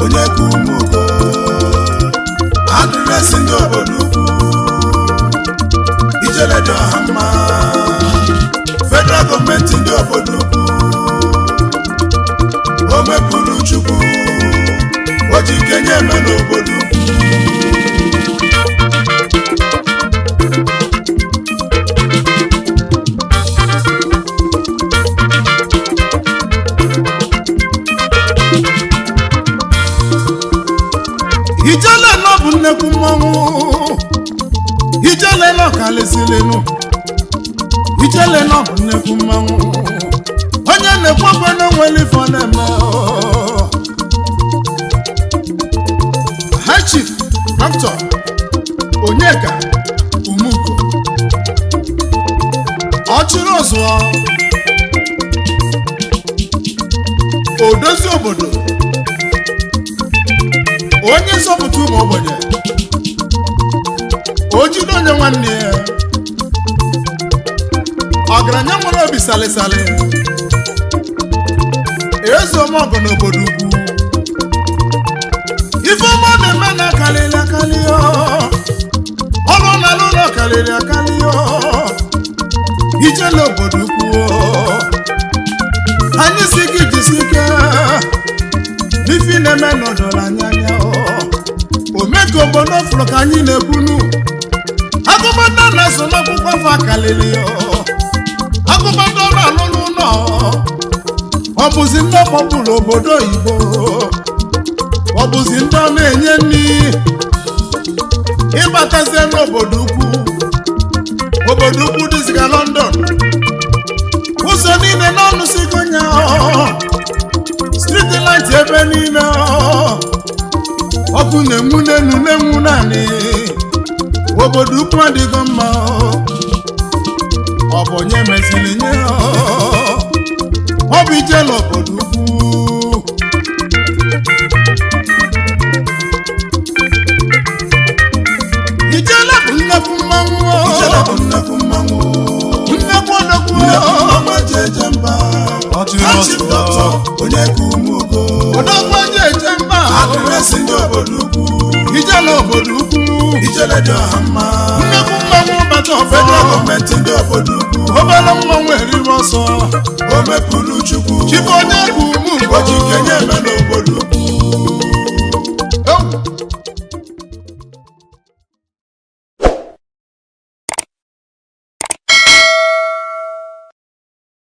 Onye ka Umugo, address ndị obodo ukwu, Ijele dị ọha mma, federal gọọmenti ndị obodo ukwu, o mepụrụ Chukwu, o ji ike nye eme n'obodo ukwu. Ijele nọ bụ nnekwu mmanwụ, Ijele nọ kalịsịlịnụ, Ijele nọ bụ nnekwu mmanwụ. Onye na-ekwu okwe na onwere ife ọ na-eme. High Chief Dr. Onyeka Umugo, ọchịrị ọzụọ, odozi obodo, onye nzọpụta ụmụ ogbenye, o jide onye nwanne ya, ọgaranya nwere obi salịsalị, eze ọmọgọ n'obodo ukwu. Ifeọma na-eme na akarịrị akarị, ọrụ na ụlọ karịrị akarị. Ijele obodo ukwu, anyị si gị jisi ike n'ife ị na-eme nọdụrụ anyị anya. Omeka obodo fụrụ ka anyị na-ebunu agụmada na-eso n'akwụkwọ afọ akalili agụmada ọrụ alụ n'ụlọ. Ọ bụzi ndị ọkpọpụrụ obodo oyibo, ọ bụzi ndị ọ na-enye nri. Ịbatazie n'obodo ukwu, obodo ukwu dịziga London, ụzọ niile n'ọnụ sigonya, street light ebe niile, ọkụ na-enwu n'elu na-enwu naanị. Obodo ukwu adịgo mma. Ọ bụ onye meziri nye? Ọ bụ Ijele obodo ukwu. Ijele bụ nnekwu mmanwụ. Ijele bụ nnekwu mmanwụ. Nnekwu odogwu. Nnekwu mmanwụ eji eje mba. Ọchịrị High Chief ọzụọ. Dr. Onye ka Umugo, Odogwu eji eje mba. address ndị obodo ukwu, Ijele obodo ukwu. Ijele dị ọha mma, Nnekwu mmanwụ bata ọfọ. Federal gọọmenti ndị obodo ukwu, Obere mmanwụ eriri ọsọ. O mepụrụ Chukwu, Chifu onye bụ Umugo, o ji ike nye eme n'obodo ukwu.